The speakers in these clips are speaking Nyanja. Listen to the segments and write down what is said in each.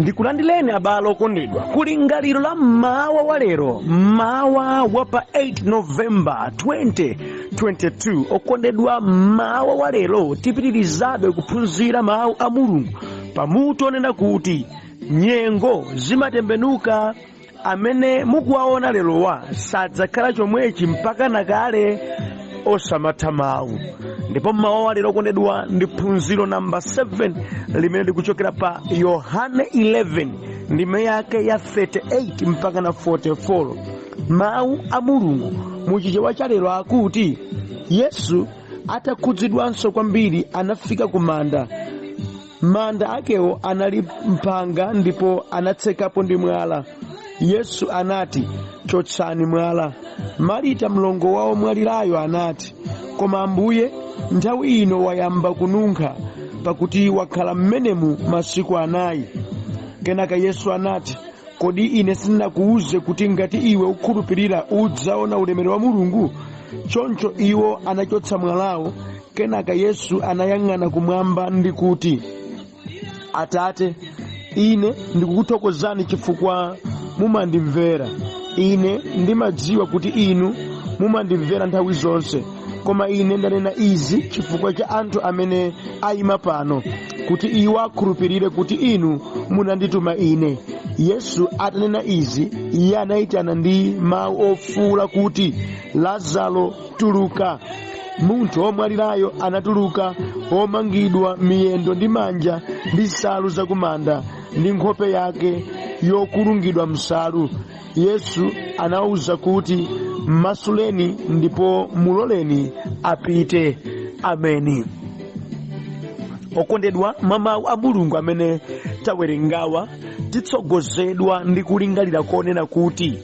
Ndikulandireni abale okondedwa kulingaliro la mmawa wa lero, mmawa wa pa 8 Novemba 2022. Okondedwa, mmawa wa lero tipitirizabe kuphunzira mawu a Mulungu pamutu onena kuti nyengo zimatembenuka. Amene mukuwaona lerowa sadzakhala chomwechi mpaka nakale, osamatha mawu. Ndipo mmawa wa lero, okondedwa, ndi phunziro namba 7 limene likuchokera pa Yohane 11 ndime yake ya 38 mpaka na 44. Mawu a Mulungu muchichewa cha lero akuti, Yesu atakhudzidwanso kwambiri anafika ku manda. Manda akewo anali mphanga ndipo anatsekapo ndi mwala. Yesu anati, chotsani mwala. Marita, mlongo wa womwalirayo, anati, koma Ambuye, nthawi ino wayamba kununkha, pakuti wakhala mmenemu masiku 4. Kenaka Yesu anati, kodi ine sindinakuwuze kuti ngati iwe ukhulupirira udzaona ulemerero wa Mulungu? Choncho iwo anachotsa mwalawo. Kenaka Yesu anayang'ana kumwamba ndi kuti, Atate, ine ndikukuthokozani chifukwa mumandimvera. Ine ndimadziwa kuti inu mumandimvera nthawi zonse, koma ine ndanena izi chifukwa cha anthu amene ayima pano, kuti iwo akhulupirire kuti inu munandituma ine. Yesu atanena izi, iye anayitana ndi mawu ofuwula kuti, Lazaro, tuluka! Munthu womwalirayo anatuluka, womangidwa miyendo ndi manja ndi nsalu zakumanda, ndi nkhope yake yokulungidwa msalu. Yesu anawuza kuti, mmasuleni ndipo muloleni apite. Ameni. Okondedwa, mwa mawu a Mulungu amene tawerengawa titsogozedwa ndi kulingalira konena kuti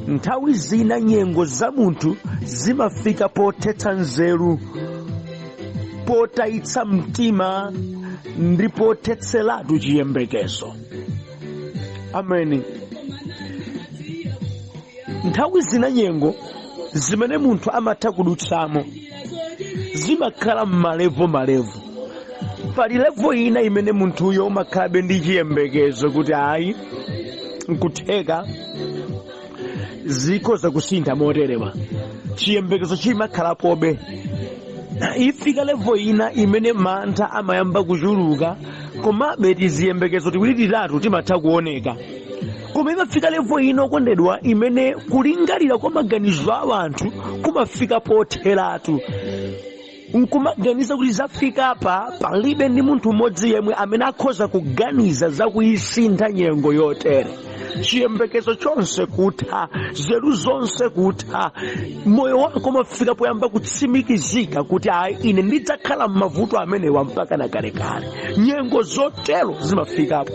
nthawi zina nyengo za munthu zimafika pothetsa nzeru, potayitsa mtima ndi pothetseratu chiyembekezo. Ameni. Nthawi zina nyengo zimene munthu amatha kudutsamo zimakhala m'malevo malevo. Pali levo ina imene munthuyo umakhalabe ndi chiyembekezo kuti ayi, nkutheka zikhoza kusintha moterewa, chiyembekezo chimakhalapobe. Ifika levo ina imene mantha amayamba kuchuluka, komabe tiziyembekezo tiwiri titatu timatha kuoneka. Koma imafika levo ina, okondedwa, imene kulingalira kwa maganizo a anthu kumafika potheratu, nkumaganiza kuti zafika apa, palibe ndi munthu mmodzi yemwe amene akhoza kuganiza za kuyisintha nyengo yotere. Chiyembekezo chonse kutha, nzeru zonse kutha, moyo wako umafika poyamba kutsimikizika kuti ayi, ine ndidzakhala m'mavuto amenewa mpaka na kalekale. Nyengo zotero zimafikapo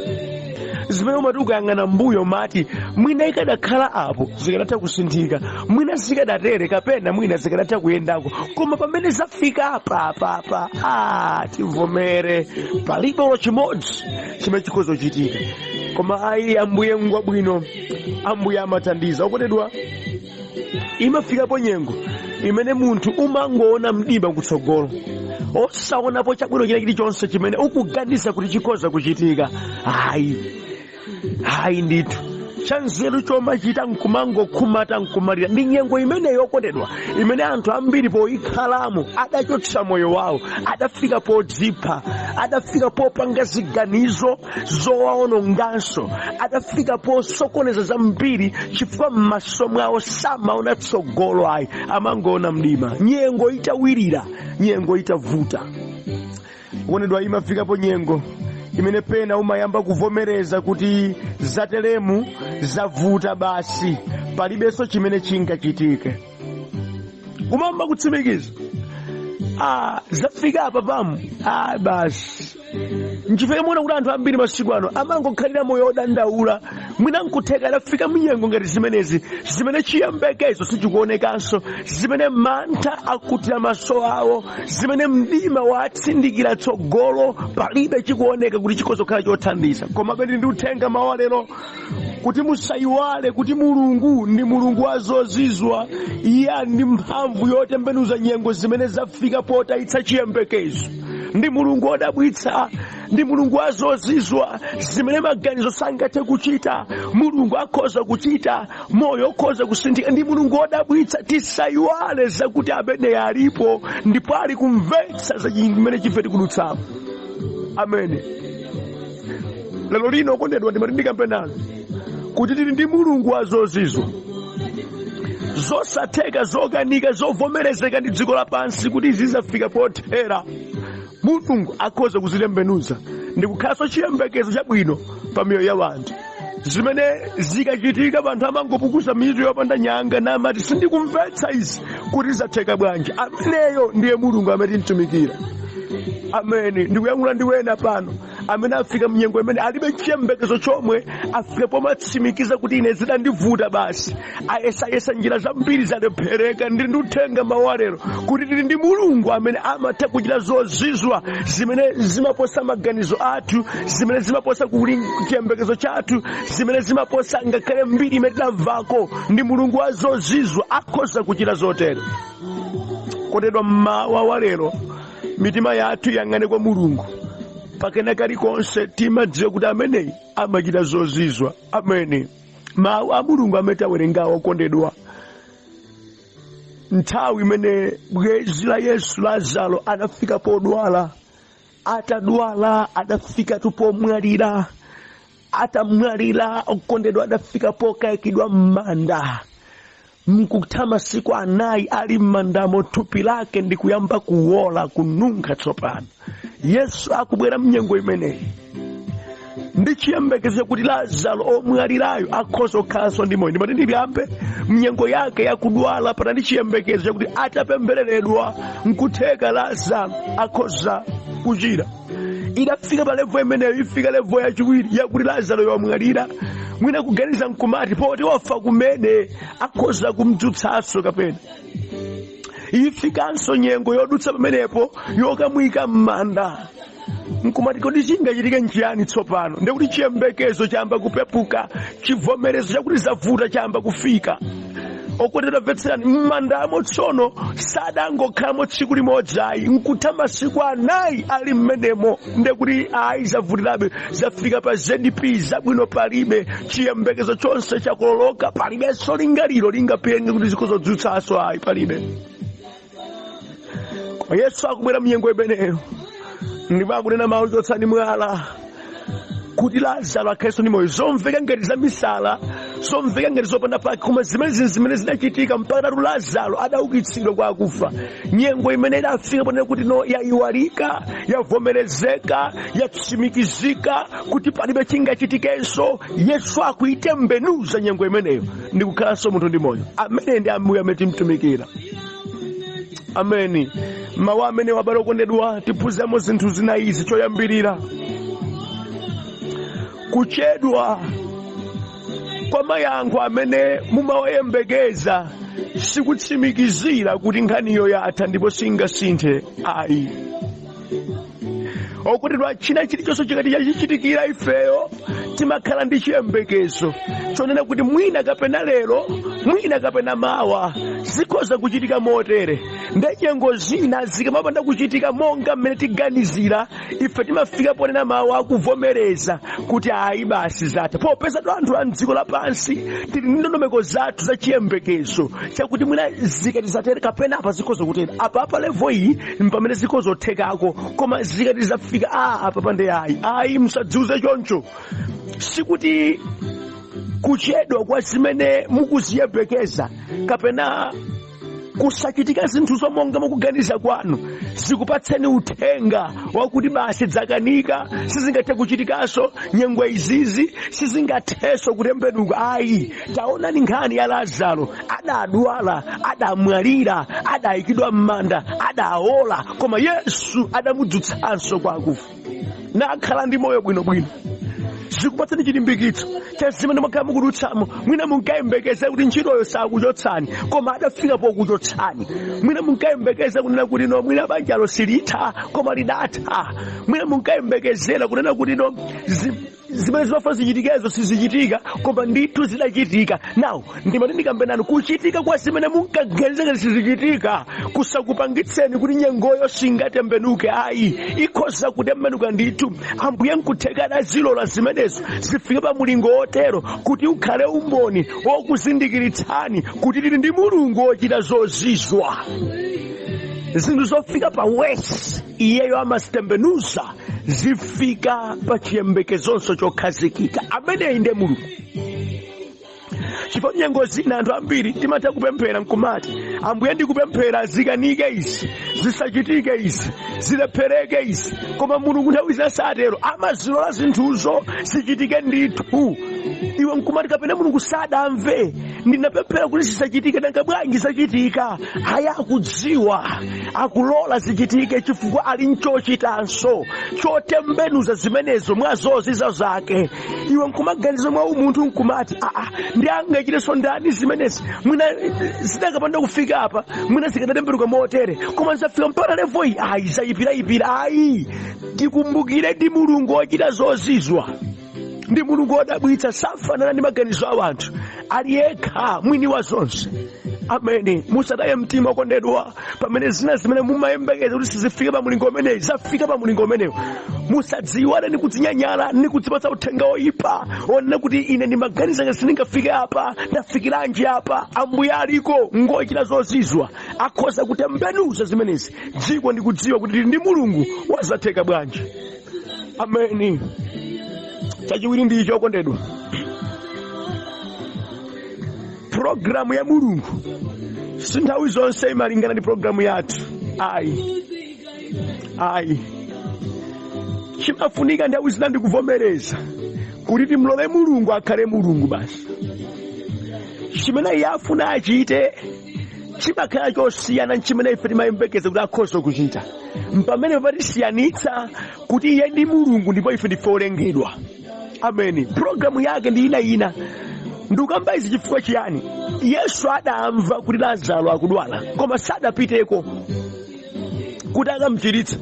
zimene umati ukayang'ana mbuyo umati mwina ikadakhala apo zikadatha kusinthika, mwina zikadatere, kapena mwina zikadatha kuyendako, koma pamene zafika apa apa apa, tivomere, palibe olo chimodzi chimene chikhoza kuchitika. Koma ayi, Ambuye ngwabwino, Ambuye amathandiza. Okondedwa, imafikapo nyengo imene munthu umangoona mdima kutsogolo, osaonapo chabwino china chilichonse chimene ukuganiza kuti chikhoza kuchitika. Ayi, ayi ndithu, chanzeru chomachita nkumangokhumata nkumalira. Ndi nyengo imeneyo, okondedwa, imene anthu ambiri poyikhalamo adachotsa moyo wawo, adafika podzipha, adafika popanga ziganizo zowaononganso, adafika posokoneza zambiri, chifukwa m'maso mwawo samaona tsogolo ayi, amangoona mdima. Nyengo itawirira, nyengo itavuta, okondedwa, imafikapo nyengo imene pena umayamba kuvomereza kuti zateremu zavuta basi, palibenso chimene chingachitike. Kumayamba kutsimikiza, zafika apa pamu, basi. Nchifukwa muona kuti anthu ambiri masiku ano amangokhalira moyo odandaula. Mwina nkutheka adafika mnyengo ngati zimenezi, zimene chiyembekezo sichikuonekanso, zimene mantha akutira maso awo, zimene mdima watsindikira tsogolo, palibe chikuoneka kuti chikhoza kukhala chothandiza. Komabe ndili ndi uthenga mawa lero kuti musayiwale kuti Mulungu ndi Mulungu wa zozizwa. Iye ali ndi mphamvu yotembenuza nyengo zimene zafika potayitsa chiyembekezo. Ndi Mulungu wodabwitsa. Ndi Mulungu wa zozizwa zimene maganizo sangathe kuchita, Mulungu akhoza kuchita, moyo ukhoza kusinthika. Ndi Mulungu wodabwitsa. Tisayiwale zakuti amene alipo ndipo ali kumvetsa za chimene chife tikudutsamo. Amene lero lino, okondedwa, ndimati ndikambe nanu kuti tili ndi Mulungu wa zozizwa, zosatheka, zokanika, zovomerezeka ndi dziko lapansi kuti zizafika pothera, Mulungu akhoza kuzitembenuza ndi kukhalanso chiyembekezo chabwino pa miyoyo ya wanthu. Zimene zikachitika anthu amangopukusa mitu yopanda nyanga namati, "Sindikumvetsa izi kuti zatheka bwanji." Ameneyo ndiye Mulungu amene timtumikira. Amene ndikuyankhula ndi wena pano amene afika mnyengo imene alibe chiyembekezo chomwe, afika pomatsimikiza kuti ine zidandivuta basi, ayesayesa njira zambiri zalephereka, ndili ndi uthenga mawu alero kuti tili ndi Mulungu amene amatha kuchita zozizwa zimene zimaposa maganizo athu, zimene zimaposa chiyembekezo chathu, zimene zimaposa ngakhale mbiri imene tidamvako. Ndi Mulungu wa zozizwa, akhoza kuchita zotero. Kotedwa, mmawa wa lero mitima yathu iyang'ane kwa Mulungu. Pakena kalikonse timadziwa kuti ameneyi amachita zozizwa. Amene mawu a Mulungu amene tawerengawo, okondedwa, nthawi imene bwenzi la Yesu Lazaro anafika podwala, atadwala adafika pomwalira, atamwalira, okondedwa, adafika pokayikidwa m'manda. Mkutha masiku 4 ali m'mandamo, thupi lake ndikuyamba kuwola, kununkha. Tsopano Yesu akubwera mnyengo imeneyi ndi chiyembekezo kuti Lazaro omwalirayo akhoza kukhalanso ndi moyo. Ndimati ndiyambe mnyengo yake yakudwala, panali chiyembekezo chakuti atapemphereredwa nkutheka Lazaro akhoza kuchira. Idafika pa level imeneyo. Ifika level yachiwiri yakuti Lazaro wamwalira, mwina kuganiza nkumati poti wafa kumene akhoza kumdzutsanso kapena. Ifikanso nyengo yodutsa pamenepo yokamuyika m'manda, nkumati kodi chingachitike nchiyani tsopano? Ndikuti chiyembekezo chayamba kupepuka, chivomerezo chakuti zavuta chayamba kufika. Okondedwa, mvetserani, m'mandamo tsono sadangokhalamo tsiku limodzi ayi, nkutha masiku 4 ali mmenemo. Ndekuti ayi, zavutirabe, zafika pa ZP, zabwino palibe, chiyembekezo chonse chakololoka, palibenso lingaliro lingapenge kuti zikuzodzutsanso, ayi, palibe. Koma Yesu akubwera mnyengo imeneyo ndipo akunena mawu, "Chotsani mwala," kuti Lazaro akhalenso ndi moyo. Zomveka ngati za misala, zomveka ngati zopanda pake, koma zimenezi zimene zidachitika mpaka tatu Lazaro adaukitsidwa kwa akufa. Nyengo imene idafika ponena kuti no, yayiwalika, yavomerezeka, yatsimikizika kuti palibe chingachitikenso, Yesu akuitembenuza nyengo imeneyo ndi kukhalanso munthu ndi moyo. Amene ndi Ambuye amene timtumikira. Ameni. Mawu amene, wabale okondedwa, tiphunziramo zinthu zina izi. Choyambirira, kuchedwa kwa mayankho amene mumawayembekeza sikutsimikizira kuti nkhaniyo yatha ndipo singasinthe ayi. Okondedwa, china chilichonse chikati chachichitikira ifeyo, timakhala ndi chiyembekezo chonena kuti mwina kapena lero, mwina kapena mawa zikhoza kuchitika motere. Ndenyengo zina zikamapanda kuchitika monga mmene tiganizira ife, timafika ponena mawu akuvomereza kuti ayi, basi, zatha. Popeza anthu a mdziko lapansi tili ndi ndondomeko zathu za chiyembekezo chakuti mwina zikati zatere kapena apa zikhoza kutere, apa apa level iyi mpamene zikhozothekako, koma zikati zafika a apa pande ayi, ayi, musadziuze choncho. Sikuti kuchedwa kwa zimene mukuziyembekeza kapena kusachitika zinthu zomonga mukuganiza kwanu zikupatseni uthenga wakuti basi, dzakanika, sizingathe kuchitikanso, nyengo izizi sizingathenso kutembenuka, ayi. Taonani nkhani ya Lazaro. Adadwala, adamwalira, adayikidwa m'manda, adaola, koma Yesu adamudzutsanso kwa akufa nakhala ndi moyo bwinobwino. Zikupatsani chilimbikitso cha zimene mwakhala mukudutsamo. Mwina munkayembekeza kuti ntchitoyo sakuchotsani, koma adafika pokuchotsani. Mwina munkayembekeza kunena kuti no, mwina banjalo silitha, koma lidatha. Mwina munkayembekezera kunena kuti no, zimene zimafuna zichitikezo sizichitika, koma ndithu zidachitika. Now ndimati ndikambe nanu, kuchitika kwa zimene munkaganiza ngati sizichitika kusakupangitseni kuti nyengoyo singatembenuke ayi, ikhoza kutembenuka ndithu. Ambuye nkutheka adazilola zimenezo zifike pa mulingo wotero kuti ukhale umboni wokuzindikiritsani kuti tili ndi Mulungu wochita zozizwa. Zinthu zofika pa worst iyeyo amazitembenuza zifika pa chiyembekezonso chokhazikika. Ameneyi ndiye Mulungu. Chifukwa nyengo zina anthu ambiri timatha kupemphera nkumati, Ambuye ndikupemphera zikanike izi, zisachitike izi, zilephereke izi, koma Mulungu nthawi zina satero, amazilola zinthuzo zichitike ndithu. Iwe nkumati kapena Mulungu sadamve, ndinapemphera kuti zisachitike, nanga bwanji zachitika? Ayi, akudziwa, akulola zichitike chifukwa ali nchochitanso chotembenuza zimenezo mwa zozizwa zake. Iwe nkumaganiza mwa umunthu nkumati, aa, ndi angachitenso ndani zimenezi? Mwina zidakapanda kufika apa, mwina zikadatembenuka motere, koma zafika mpaka level iyi, ayi, zayipirayipira. Ayi, tikumbukire ndi Mulungu wochita zozizwa, ndi Mulungu wodabwitsa, safanana ndi maganizo a anthu, ali yekha mwini wa zonse. Amene musataye mtima okondedwa, pamene zina zimene mumayembekeza kuti sizifike pa mulingo umeneyi zafika pa mulingo umenewo, musadziiwale ndi kudzinyanyala ndi kudzipatsa uthenga woyipa onena kuti ine ndimaganiza ngati sindingafike apa, ndafikiranji apa? Ambuye aliko, ngochita zozizwa, akhoza kutembenuza zimenezi. Dziko ndikudziwa kuti tili ndi Mulungu wazatheka bwanji. Ameni. Chachiwiri ndi ichi okondedwa, programu ya Mulungu si nthawi zonse imalingana ndi programu yathu ayi, ayi. Chimafunika nthawi zina ndikuvomereza kuti timlole Mulungu akhale Mulungu basi. Chimene iye afuna achite chimakhala chosiyana nchimene ife timayembekeza kuti akhoza kuchita. Mpamene patisiyanitsa kuti iye ndi Mulungu ndipo ife ndife olengedwa. Ameni. Programu yake ndi ina ina. Ndikukamba izi chifukwa chiyani? Yesu adamva kuti Lazaro akudwala, koma sadapiteko kuti akamchiritse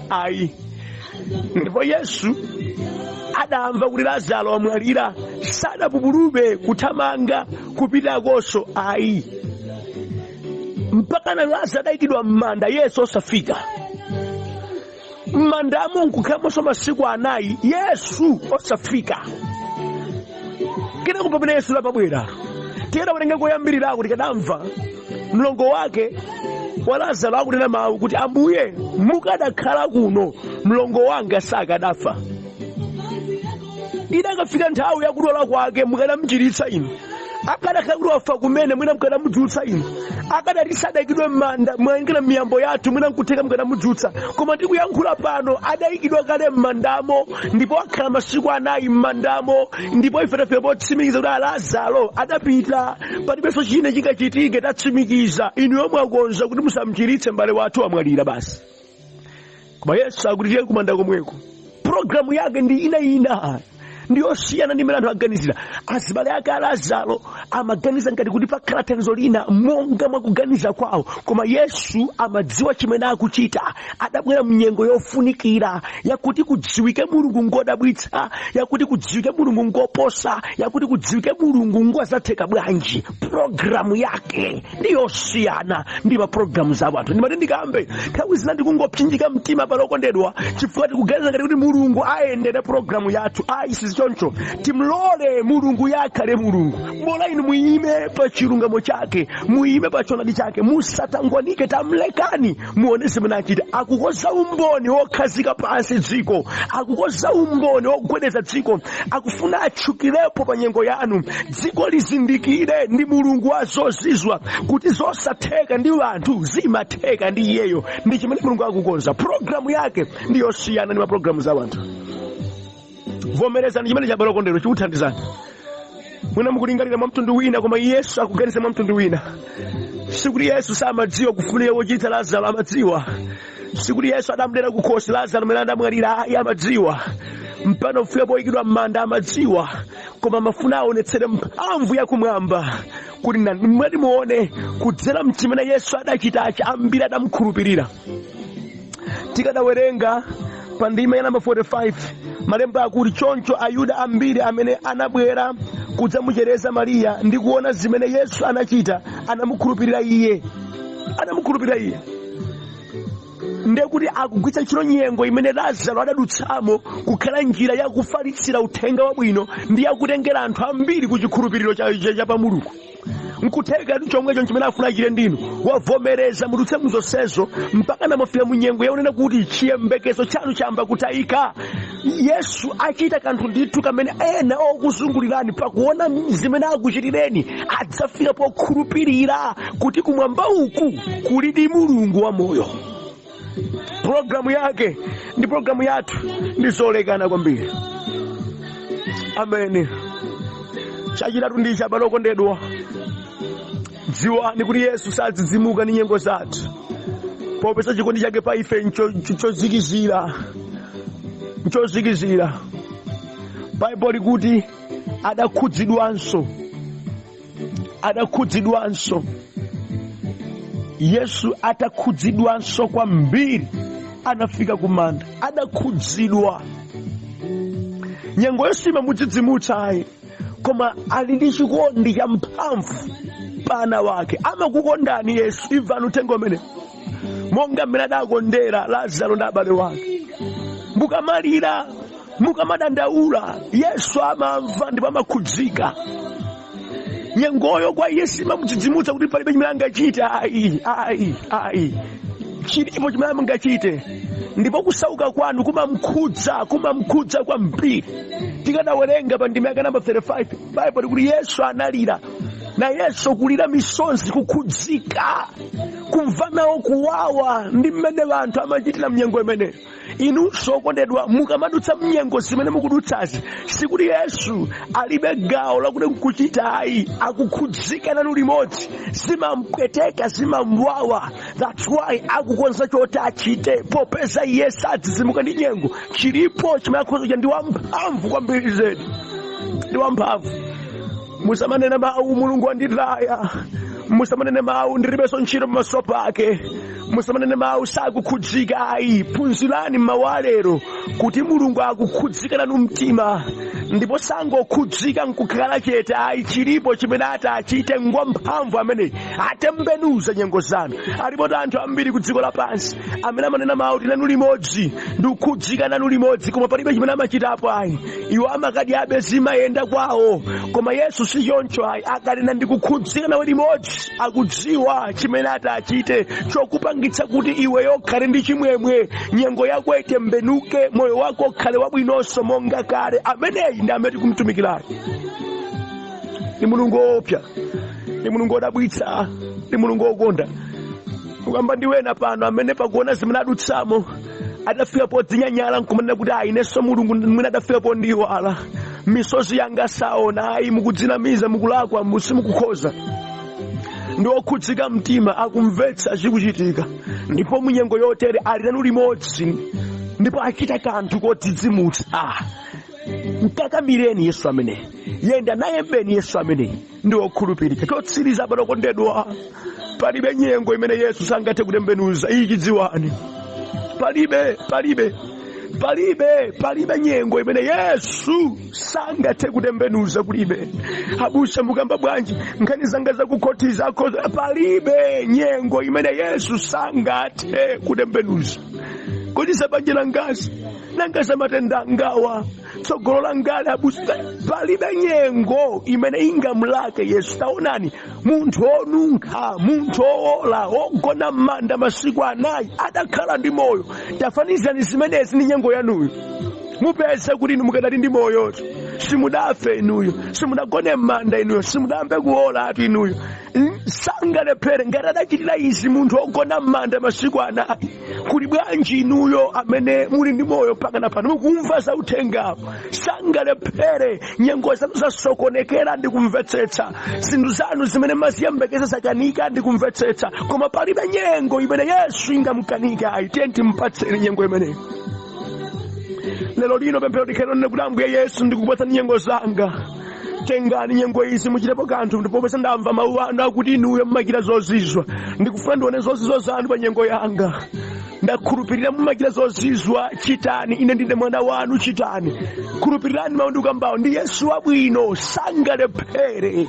ayi. Ndipo Yesu adamva kuti Lazaro wamwalira, sadapupulume kuthamanga kupitakonso ayi, mpakana Lazaro adayikidwa m'manda Yesu osafika. M'mandamo nkukhalamonso masiku 4 Yesu osafika. Kenako pamene Yesu adabwera, tikadawerenga koyambirirako tikadamva mlongo wake wa Lazaro akunena mawu kuti, Ambuye, mukadakhala kuno mlongo wanga sakadafa. Idakafika nthawi yakudwala kwake mukadamchiritsa inu. Akadakhala kuti wafa kumene mwina mukadamudzutsa inu. Akadati sadayikidwe m'manda mwayengera miyambo yathu mwina nkutheka mukadamudzutsa. Koma ndikuyankhula pano adayikidwa kale m'mandamo ndipo akhala masiku 4 m'mandamo, ndipo ife tafika potsimikiza kuti Lazaro adapita, palibenso china chingachitike, tatsimikiza. Inu yomwe akonza kuti musamchiritse m'bale wathu wamwalira basi. Koma Yesu akuti tiye kumanda komweko. Programu yake ndi ina ina, ndiyosiyana ndi mmene anthu aganizira. Azibale ake a Lazaro amaganiza ngati kuti pakhala thandizo lina monga mwakuganiza kwawo, koma Yesu amadziwa chimene akuchita. Adabwera mnyengo yofunikira yakuti kudziwike Mulungu ngodabwitsa, yakuti kudziwike Mulungu ngoposa, yakuti kudziwike Mulungu ngwazatheka bwanji. Programu yake ndiyosiyana ndi mapulogalamu za anthu. Ndimati ndikambe nthawi zina ndikungopsinjika mtima pano okondedwa, chifukwa tikuganiza ngati kuti Mulungu ayendere pulogalamu yathu. Ayi, sizichoncho. Timlole Mulungu yakhale Mulungu. Bola inu muyime pa chilungamo chake, muyime pa choonadi chake, musatangwanike. Tamlekani muone zimene achita. Akukoza umboni wokhazika pansi dziko, akukoza umboni wogwedeza dziko, akufuna atchukirepo pa nyengo yanu. Dziko lizindikire ndi Mulungu wa zozizwa, kuti zosatheka ndi anthu zimatheka ndi iyeyo. Ndi chimene Mulungu akukonza. Programu yake ndi yosiyana ndi mapulogalamu za anthu. Vomerezani chimene chabwera okondedwa, chikuthandizani. Mwina mukulingalira mwa mtundu wina, koma Yesu akuganiza mwa mtundu wina. Sikuti Yesu samadziwa kufunika kochiritsa Lazaro, amadziwa. Sikuti Yesu adamdera kukhosi Lazaro mmene adamwalira, ayi, amadziwa. Mpano kufika poyikidwa m'manda amadziwa, koma amafuna aonetsere mphamvu yakumwamba kuti mwati muone kudzera mchimene Yesu adachitachi ambiri adamkhulupirira. Tikadawerenga pa ndima ya namba 45 Malemba akuti, choncho Ayuda ambiri amene anabwera kudzamuchereza Mariya ndi kuona zimene Yesu anachita anamukhulupirira iye. Anamukhulupirira iye. Ndiye kuti akugwiritsa ntchito nyengo imene Lazaro adadutsamo kukhala njira yakufalitsira uthenga wabwino ndi yakutengera anthu ambiri ku chikhulupiriro cha pa Mulungu. Nkutheka ndi chomwecho chimene afuna achite ndinu. Wavomereza mudutse muzonsezo mpaka namufika mu nyengo yakunena kuti chiyembekezo chanu chayamba kutayika. Yesu achita kanthu ndithu kamene ena okuzungulirani pakuona zimene akuchitireni adzafika pokhulupirira kuti kumwamba uku kulidi Mulungu wa moyo. Programu yake ndi programu yathu ndi zolekana kwambiri. Ameni. Chachitatu ndi chabale okondedwa, dziwani kuti Yesu sadzidzimuka ndi nyengo zathu, popeza chikondi chake pa ife nchozikizira, nchozikizira. Baibulo likuti adakhudzidwanso, adakhudzidwanso. Yesu atakhudzidwanso kwambiri anafika kumanda, adakhudzidwa. Nyengo yonse imamudzidzimutsa ayi, koma ali ndi chikondi cha mphamvu pa ana wake. Amakukondani Yesu. Imvani uthenga umene, monga mmene adakondera Lazaro ndi abale wake. Mukamalira, mukamadandaula, Yesu amamva ndipo amakhudzika. Nyengoyo kwa iye simamudzidzimutsa kuti palibe chimene angachite. Ayi, ayi, ayi, chilipo chimene angachite, ndipo kusauka kwanu kumamkhudza, kumamkhudza kwambiri. Tikadawerenga pa ndime yake namba 35, Baibulo likuti Yesu analira, nayenso kulira misonzi, kukhudzika, kumva nawo kuwawa ndi mmene anthu amachitira mnyengo imeneyo. Inunso okondedwa, mukamadutsa mnyengo zimene mukudutsazi, sikuti Yesu alibe gawo lakuti nkuchita ayi, akukhudzika nanu limodzi, zimampweteka, zimamwawa. That's why akukonza choti achite, popeza iye sadzidzimuka ndi nyengo. Chilipo chimene akhoza kuchita, ndi wamphamvu kwambiri zedi, ndi wamphamvu. Musamanene mawu Mulungu wanditaya, musamanene mawu ndilibenso ntchito pamaso pake, musamanene mawu sakukhudzika ayi. Phunzirani mmawu alero kuti Mulungu akukhudzika nanu mtima, ndipo sangokhudzika nkukhala chete ayi. Chilipo chimene ati achite, ngwamphamvu ameneyi, atembenuza nyengo zanu. Alipo anthu ambiri ku dziko lapansi amene amanena mawu tinanu limodzi, ndikukhudzika nanu limodzi, koma palibe chimene amachitapo ayi. Iwo amakadyabe, zimayenda kwawo. Koma Yesu si choncho ayi. Akanena ndikukhudzika nawe limodzi, akudziwa chimene ati achite chokupangitsa kuti iweyo ukhale ndi chimwemwe, nyengo yako itembenuke, moyo wako ukhale wabwinonso monga kale. Ameneyi ndi amene tikumtumikirayo. Ndi Mulungu woopsa, ndi Mulungu wodabwitsa, ndi Mulungu wokonda. Kukamba ndi wena pano amene pakuona zimene adutsamo adafika podzinyanyala nkumanena kuti ayi, inenso Mulungu mwina adafika pondiyiwala, misozi yanga saona ayi. Mukudzinamiza, mukulakwa, simukukhoza. Ndi okhudzika mtima, akumvetsa chikuchitika, ndipo munyengo yotere ali nanu limodzi, ndipo achita kanthu kodzidzimutsa. Mkakamireni Yesu ameneyi, yenda naye mbeni Yesu ameneyi, ndi wokhulupirika. Chotsiriza, abale okondedwa, palibe nyengo imene Yesu sangathe kutembenuza. Ichi dziwani, palibe, palibe, palibe, palibe nyengo imene Yesu sangathe kutembenuza. Kulibe. Abusa, mukamba bwanji nkhani zanga zakukhoti zako? Palibe nyengo imene Yesu sangathe kutembenuza. Kodi zabanja langazi, nanga za matenda angawa, tsogolo langali abusa? Palibe nyengo imene ingamulake Yesu. Taonani munthu onunkha, munthu owola, ogona m'manda masiku 4, adakhala ndi moyo. Tafanizani zimenezi ndi nyengo yanuyo, mupeza kuti inu mukadali ndi moyo, simudafe inuyo, simudagone m'manda inuyo, simudambe kuwola atu inuyo. Sangalephere. Ngati adachitira izi munthu ogona m'manda masiku 4, kuli bwanji inuyo amene muli ndi moyo mpaka na pano mukumva za uthengawo? Sangalephere. Nyengo zanu zasokonekera ndi kumvetsetsa, zinthu zanu zimene maziyembekeza zakanika ndi kumvetsetsa, koma palibe nyengo imene Yesu ingamkanike ayi. Tiye timpatseni nyengo imeneyo lero lino. Pemphero likhale lonena kuti, Ambuye Yesu, ndikukupatsani nyengo zanga, tengani nyengo izi muchitepo kanthu, ndipo popeza ndamva mawu anu akuti inuyo mumachita zozizwa, ndikufuna ndione zozizwa zanu pa nyengo yanga. Ndakhulupirira mumachita zozizwa, chitani. Ine ndine mwana wanu, chitani. Khulupirirani mawu ndikukambawo, ndi Yesu wabwino, sangalephere.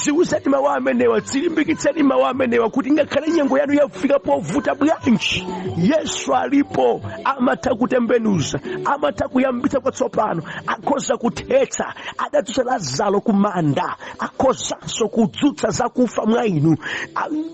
Dziwuzeni mawu amenewa, dzilimbikitseni mawu amenewa, kuti ngakhale nyengo yanu yafika povuta bwanji, Yesu alipo, amatha kutembenuza, amatha kuyambitsa kwatsopano, akhoza kuthetsa. Adadzutsa Lazaro kumanda, akhozanso kudzutsa zakufa mwa inu.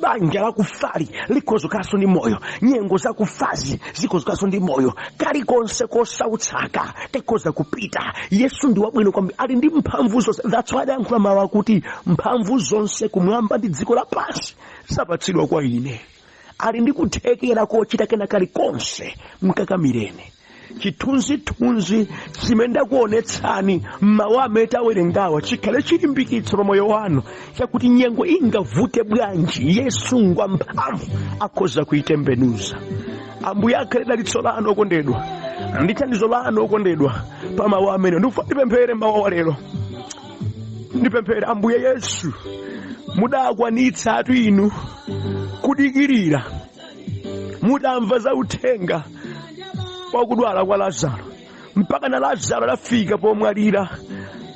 Banja lakufali likhoza kukhalanso ndi moyo, nyengo zakufazi zikhoza kukhalanso ndi moyo, kalikonse kosautsaka kakhoza kupita. Yesu ndi wabwino kwambiri, ali ndi mphamvu zonse. That's why adayankhula mawu akuti mphamvu zonse kumwamba ndi dziko lapansi zapatsidwa kwa ine. Ali ndi kuthekera kochita kena kalikonse. Mkakamireni chithunzithunzi chimene ndakuonetsani mmawu amene tawerengawa, chikhale chilimbikitso pa moyo wanu chakuti nyengo ingavute bwanji, Yesu ngwa mphamvu, akhoza kuitembenuza. Ambuye akhale dalitso lanu okondedwa, ndi thandizo lanu okondedwa pa mawu amene ndikufuna ndipemphere mawu wa lero. Ndipemphere: Ambuye Yesu, mudakwanitsatu inu kudikirira mutamva za uthenga wakudwala kwa Lazaro, mpaka na Lazaro adafika pomwalira,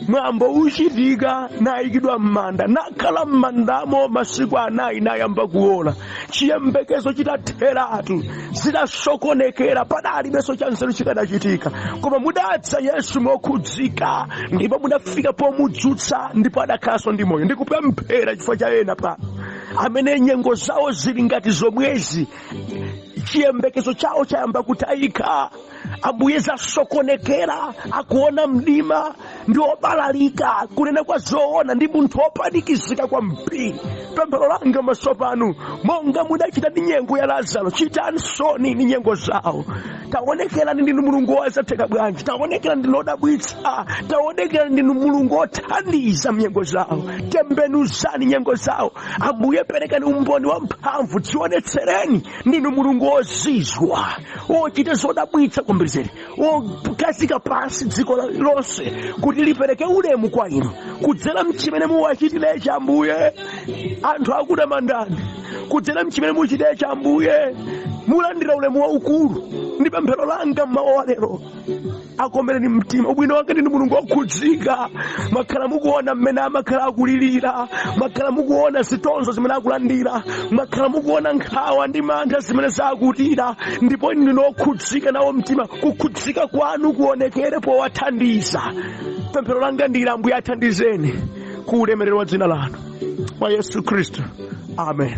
mwambo uchitika, nayikidwa m'manda, nakhala m'mandamo masiku 4, nayamba kuola. Chiyembekezo chitatheratu, zidasokonekera, padalibenso chanzeru chikadachitika, koma mudadza Yesu mokhudzika, ndipo mudafika pomudzutsa, ndipo adakhalanso ndi moyo. Ndikupemphera chifukwa cha ena pano amene nyengo zawo zili ngati zomwezi, chiyembekezo chawo chayamba kutayika. Ambuye, zasokonekera, akuona mdima, ndi obalalika, kunena kwa zoona ndi munthu wopanikizika kwambiri. Pemphero langa maso panu, monga mudachita ndi nyengo ya Lazaro, chitansoni ndi nyengo zawo. Taonekerani ndinu Mulungu wozatheka bwanji, taonekerani ndinu odabwitsa, taonekerani ndinu Mulungu othandiza mnyengo zawo. Tembenuzani nyengo zawo, Ambuye, perekani umboni wa mphamvu, dzionetsereni ndinu Mulungu wozizwa, wochita zodabwitsa kwambiri, wokhazika pansi dziko lonse kuti lipereke ulemu kwa inu kudzera mchimene muwachitirechi. Ambuye, anthu akutamandani kudzera mchimene muchitechi. Ambuye, mulandira ulemu waukulu. Ndi pemphero langa mmawa wa lero, akomereni mtima. Ubwino wake ndinu Mulungu wokhudzika. Mwakhala mukuona mmene amakhala akulirira, mwakhala mukuona zitonzo zimene akulandira, mwakhala mukuona nkhawa ndi mantha zimene zakutira, ndipo ndinu okhudzika nawo mtima. Kukhudzika kwanu kuonekere powathandiza. Pemphero langa ndili, Ambuye, athandizeni ku ulemerero wa dzina lanu, wa Yesu Khristu, amen.